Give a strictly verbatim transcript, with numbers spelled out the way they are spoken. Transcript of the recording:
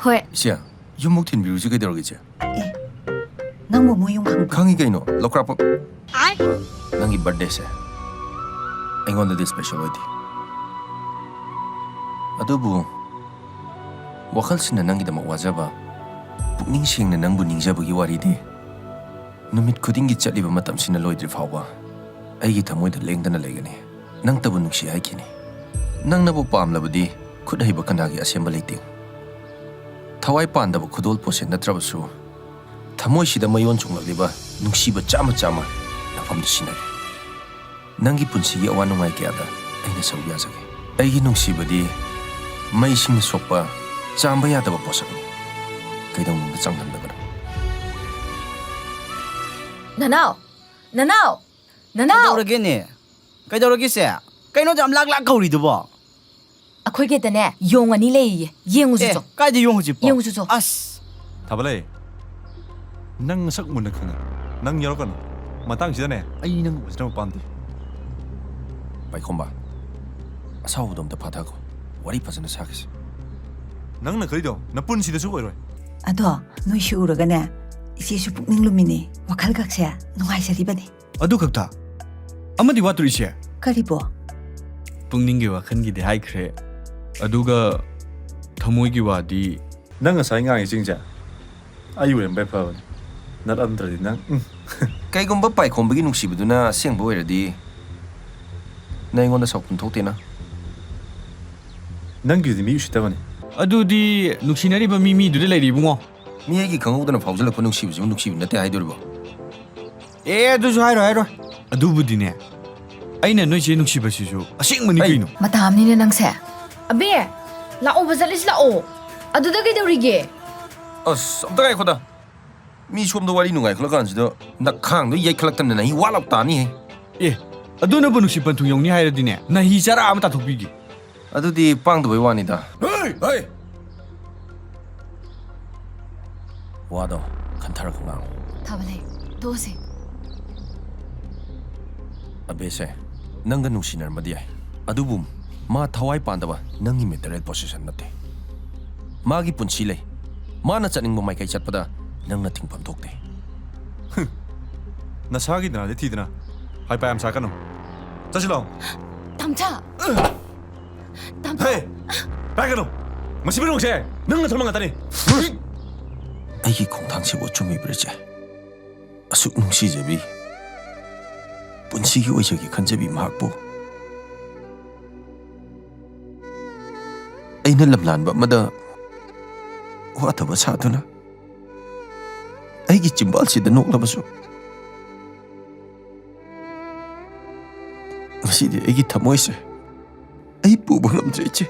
ꯍꯣꯏ꯫ ꯏꯆꯦ, ꯌꯨꯝꯃꯨꯛ ꯊꯤꯟꯕꯤꯔꯨꯁꯤ ꯀꯩꯗꯧꯔꯒꯦ, ꯏꯆꯦ? ꯑꯦ, ꯅꯪꯕꯨ ꯃꯣꯏ ꯌꯨꯝ ꯈꯪꯕ꯭ꯔꯣ? ꯈꯪꯉꯤ ꯀꯩꯅꯣ, ꯂꯧꯀ꯭ꯔꯥꯛꯄꯝ꯫ ꯅꯪꯒꯤ ꯕꯥꯔꯠꯗꯦꯁꯦ ꯑꯩꯉꯣꯟꯗꯗꯤ ꯁ꯭ꯄꯦꯁꯦꯜ ꯑꯣꯏꯗꯦ꯫ ꯑꯗꯨꯕꯨ ꯋꯥꯈꯜꯁꯤꯅ ꯅꯪꯒꯤꯗꯃꯛ ꯋꯥꯖꯕ, ꯄꯨꯛꯅꯤꯡ ꯁꯦꯡꯅ ꯅꯪꯕꯨ ꯅꯤꯡꯖꯕꯒꯤ ꯋꯥꯔꯤꯗꯤ ꯅꯨꯃꯤꯠ ꯈꯨꯗꯤꯡꯒꯤ ꯆꯠꯂꯤꯕ ꯃꯇꯝꯁꯤꯅ ꯂꯣꯏꯗ꯭ꯔꯤ ꯐꯥꯎꯕ ꯑꯩꯒꯤ ꯊꯃꯣꯏꯗ ꯂꯦꯡꯗꯅ ꯂꯩꯒꯅꯤ꯫ ꯅꯪꯇꯕꯨ ꯅꯨꯡꯁꯤ ꯍꯥꯏꯈꯤꯅꯤ꯫ ꯅꯪꯅꯕꯨ ꯄꯥꯝꯂꯕꯗꯤ ꯈꯨꯠ ꯍꯩꯕ ꯀꯅꯥꯒꯤ ꯑꯁꯦꯝꯕ ꯂꯩꯇꯦ꯫ ꯊꯋꯥꯏ ꯄꯥꯟꯗꯕ ꯈꯨꯗꯣꯜ ꯄꯣꯠꯁꯦ ꯅꯠꯇ꯭ꯔꯕꯁꯨ ꯊꯃꯣꯏꯁꯤꯗ ꯃꯌꯣꯟ ꯆꯣꯡꯂꯛꯂꯤꯕ ꯅꯨꯡꯁꯤꯕ ꯆꯥꯝꯃ ꯆꯥꯝꯃ ꯅꯐꯝꯗ ꯁꯤꯟꯅꯔꯦ꯫ ꯅꯪꯒꯤ ꯄꯨꯟꯁꯤꯒꯤ ꯑꯋꯥ ꯅꯨꯡꯉꯥꯏ ꯀꯌꯥꯗ ꯑꯩꯅ ꯁꯔꯨꯛ ꯌꯥꯖꯒꯦ꯫ ꯑꯩꯒꯤ ꯅꯨꯡꯁꯤꯕꯗꯤ ꯃꯩꯁꯤꯡꯅ ꯁꯣꯛꯄ ꯆꯥꯝꯕ ꯌꯥꯗꯕ ꯄꯣꯠꯁꯛꯅꯤ꯫ ꯀꯩꯗꯧꯅꯨꯡꯗ ꯆꯥꯡꯗꯝꯅꯒꯅꯨ꯫ ꯅꯅꯥꯎ! ꯅꯅꯥꯎ! ꯅꯅꯥꯎ! ꯀꯩꯗꯧꯔꯒꯦꯅꯦ? ꯀꯩꯗꯧꯔꯒꯦ ꯁꯦ? ꯀꯩꯅꯣ ꯌꯥꯝ ꯂꯥꯛ ꯂꯥꯛ ꯀꯧꯔꯤꯗꯨꯕꯣ? ꯑꯩꯈꯣꯏꯒꯤꯗꯅꯦ ꯌꯣꯡ ꯑꯅꯤ ꯂꯩꯌꯦ꯫ ꯌꯦꯡꯉꯨꯁꯤ ꯑꯦ, ꯆꯣ꯫ ꯀꯥꯏꯗ ꯌꯣꯡ ꯍꯧꯖꯤꯛꯄꯣ? ꯌꯦꯡꯉꯨꯁꯤ ꯆꯣ꯫ ꯑꯁ! ꯊꯥꯕꯂꯩ, ꯅꯪ ꯅꯁꯛ ꯃꯨꯟꯅ ꯈꯪꯉꯦ꯫ ꯅꯪ ꯌꯥꯎꯔꯛꯀꯅꯨ꯫ ꯃꯇꯥꯡꯁꯤꯗꯅꯦ ꯑꯩ ꯅꯪ ꯎꯁꯤꯟꯅꯕ ꯄꯥꯝꯗꯦ꯫ ꯄꯥꯏꯈꯣꯝꯕ, ꯑꯁꯥꯎꯕꯗꯣ ꯑꯝꯇ ꯐꯥꯊꯈꯣ꯫ ꯋꯥꯔꯤ ꯐꯖꯅ ꯁꯥꯈꯤꯁꯤ꯫ ꯅꯪꯅ ꯈꯜꯂꯤꯗꯣ ꯅꯄꯨꯟꯁꯤꯗꯁꯨ ꯑꯣꯏꯔꯣꯏ꯫ ꯑꯗꯣ ꯅꯣꯏꯁꯤ ꯎꯔꯒꯅꯦ, ꯏꯆꯦꯁꯨ ꯄꯨꯛꯅꯤꯡ ꯂꯨꯝꯃꯤꯅꯦ꯫ ꯋꯥꯈꯜꯒꯁꯦ ꯅꯨꯡꯉꯥꯏꯖꯔꯤꯕꯅꯤ꯫ ꯑꯗꯨ ꯈꯛꯇ? ꯑꯃꯗꯤ ꯋꯥꯠꯇ꯭ꯔꯣ ꯏꯆꯦ? ꯀꯔꯤꯕꯣ? ꯄꯨꯛꯅꯤꯡꯒꯤ ꯋꯥꯈꯜꯒꯤꯗꯤ ꯍꯥꯏꯈ꯭ꯔꯦ, ꯑꯗꯨꯒ ꯊꯃꯣꯏꯒꯤ ꯋꯥꯗꯤ꯫ ꯅꯪ ꯉꯁꯥꯏ ꯉꯥꯡꯉꯤꯁꯤꯡꯁꯦ ꯑꯩ ꯑꯣꯏꯔꯝꯕ ꯌꯥꯏ ꯐꯕꯅꯤ, ꯅꯠꯂꯝꯗ꯭ꯔꯗꯤ ꯅꯪ ꯎꯝ꯫ ꯀꯩꯒꯨꯝꯕ ꯄꯥꯏꯈꯣꯝꯕꯒꯤ ꯅꯨꯡꯁꯤꯕꯗꯨꯅ ꯑꯁꯦꯡꯕ ꯑꯣꯏꯔꯗꯤ ꯅꯪ ꯑꯩꯉꯣꯟꯗ ꯁꯥꯎꯐꯝ ꯊꯣꯛꯇꯦꯅ꯫ ꯅꯪꯒꯤꯗꯤ ꯃꯤ ꯎꯁꯤꯠꯇꯕꯅꯤ꯫ ꯑꯗꯨꯗꯤ ꯅꯨꯡꯁꯤꯅꯔꯤꯕ ꯃꯤ ꯃꯤꯗꯨꯗ ꯂꯩꯔꯤ ꯏꯕꯨꯡꯉꯣ꯫ ꯃꯤ ꯑꯩꯒꯤ ꯈꯪꯍꯧꯗꯅ ꯐꯥꯎꯖꯜꯂꯛꯄ ꯅꯨꯡꯁꯤꯕꯁꯤꯕꯨ ꯅꯨꯡꯁꯤꯕ ꯅꯠꯇꯦ ꯍꯥꯏꯗꯣꯔꯤꯕꯣ? ꯑꯦ, ꯑꯗꯨꯁꯨ ꯍꯥꯏꯔꯣꯏ, ꯍꯥꯏꯔꯣꯏ꯫ ꯑꯗꯨꯕꯨꯗꯤꯅꯦ, ꯑꯩꯅ ꯅꯣꯏꯁꯦ ꯅꯨꯡꯁꯤꯕꯁꯤꯁꯨ ꯑꯁꯦꯡꯕꯅꯤ ꯑꯩ ꯀꯩꯅꯣ꯫ ꯃꯇꯥꯝꯅꯤꯅꯦ ꯅꯪꯁꯦ꯫ ꯑꯕꯦ, ꯂꯥꯛꯑꯣꯕ, ꯆꯠꯂꯁꯤ ꯂꯥꯛꯑꯣ꯫ ꯑꯗꯨꯗ ꯀꯩꯗꯧꯔꯤꯒꯦ? ꯑꯁ, ꯑꯝꯇ ꯉꯥꯏꯈꯣꯗ꯫ ꯃꯤ ꯁꯣꯝꯗ ꯋꯥꯔꯤ ꯅꯨꯡꯉꯥꯏꯈꯠꯂꯀꯥꯟꯁꯤꯗ ꯅꯈꯥꯡꯗꯣ ꯌꯩꯈꯠꯂꯛꯇꯅ ꯅꯍꯤ ꯋꯥ ꯂꯥꯎ ꯇꯥꯅꯤꯍꯦ꯫ ꯑꯦ, ꯑꯗꯨꯅꯕꯨ ꯅꯨꯡꯁꯤ ꯄꯟꯊꯨꯡ ꯌꯧꯅꯤ ꯍꯥꯏꯔꯗꯤꯅꯦ, ꯅꯍꯤ ꯆꯔꯥ ꯑꯃ ꯇꯥꯊꯣꯛꯄꯤꯒꯦ꯫ ꯑꯗꯨꯗꯤ ꯄꯥꯡꯗꯕꯩ ꯋꯥꯅꯤꯗ꯫ ꯍꯩ! ꯍꯩ! ꯋꯥꯗꯣ ꯈꯟꯊꯔꯒ ꯉꯥꯡꯉꯨ꯫ ꯊꯥꯕꯂꯩ, ꯇꯣꯛꯑꯁꯦ꯫ ꯑꯕꯦꯁꯦ ꯅꯪꯒ ꯅꯨꯡꯁꯤꯅꯔꯝꯕꯗꯤ ꯌꯥꯏ, ꯑꯗꯨꯕꯨ ꯃꯥ ꯊꯋꯥꯏ ꯄꯥꯟꯗꯕ ꯅꯪꯒꯤ ꯃꯦꯇꯔꯤꯌꯦꯜ ꯄꯣꯁꯦꯁꯟ ꯅꯠꯇꯦ꯫ ꯃꯥꯒꯤ ꯄꯨꯟꯁꯤ ꯂꯩ꯫ ꯃꯥꯅ ꯆꯠꯅꯤꯡꯕ ꯃꯥꯏꯀꯩ ꯆꯠꯄꯗ ꯅꯪꯅ ꯊꯤꯡꯐꯝ ꯊꯣꯛꯇꯦ꯫ ꯅꯁꯥꯒꯤ ꯅꯥꯗꯤ ꯊꯤꯗꯅ ꯍꯥꯏꯄꯥ ꯌꯥꯝ ꯁꯥꯀꯅꯨ꯫ ꯆꯠꯁꯤ ꯂꯥꯛꯑꯣ꯫ ꯇꯝꯆꯥ! ꯇꯝꯆꯥ! ꯍꯦ! ꯄꯥꯏꯒꯅꯨ! ꯃꯁꯤ ꯄꯨꯝꯅꯃꯛꯁꯦ ꯅꯪꯅ ꯊꯣꯛꯍꯟꯕ ꯉꯥꯛꯇꯅꯤ꯫ ꯑꯩꯒꯤ ꯈꯣꯡꯊꯥꯡꯁꯤꯕꯨ ꯆꯨꯝꯃꯤꯕ꯭ꯔꯥ, ꯏꯆꯦ? ꯑꯁꯨꯛ ꯅꯨꯡꯁꯤꯖꯕꯤ, ꯄꯨꯟꯁꯤꯒꯤ ꯑꯣꯏꯖꯒꯦ ꯈꯟꯖꯕꯤ ꯃꯍꯥꯛꯄꯨ ꯑꯩꯅ ꯂꯝꯂꯥꯟꯕ ꯑꯃꯗ ꯋꯥꯊꯕ ꯁꯥꯗꯨꯅ ꯑꯩꯒꯤ ꯆꯤꯝꯕꯥꯜꯁꯤꯗ ꯅꯣꯛꯂꯕꯁꯨ, ꯉꯁꯤꯗꯤ ꯑꯩꯒꯤ ꯊꯃꯣꯏꯁꯦ ꯑꯩ ꯄꯨꯕ ꯉꯝꯗ꯭ꯔꯦ, ꯏꯆꯦ꯫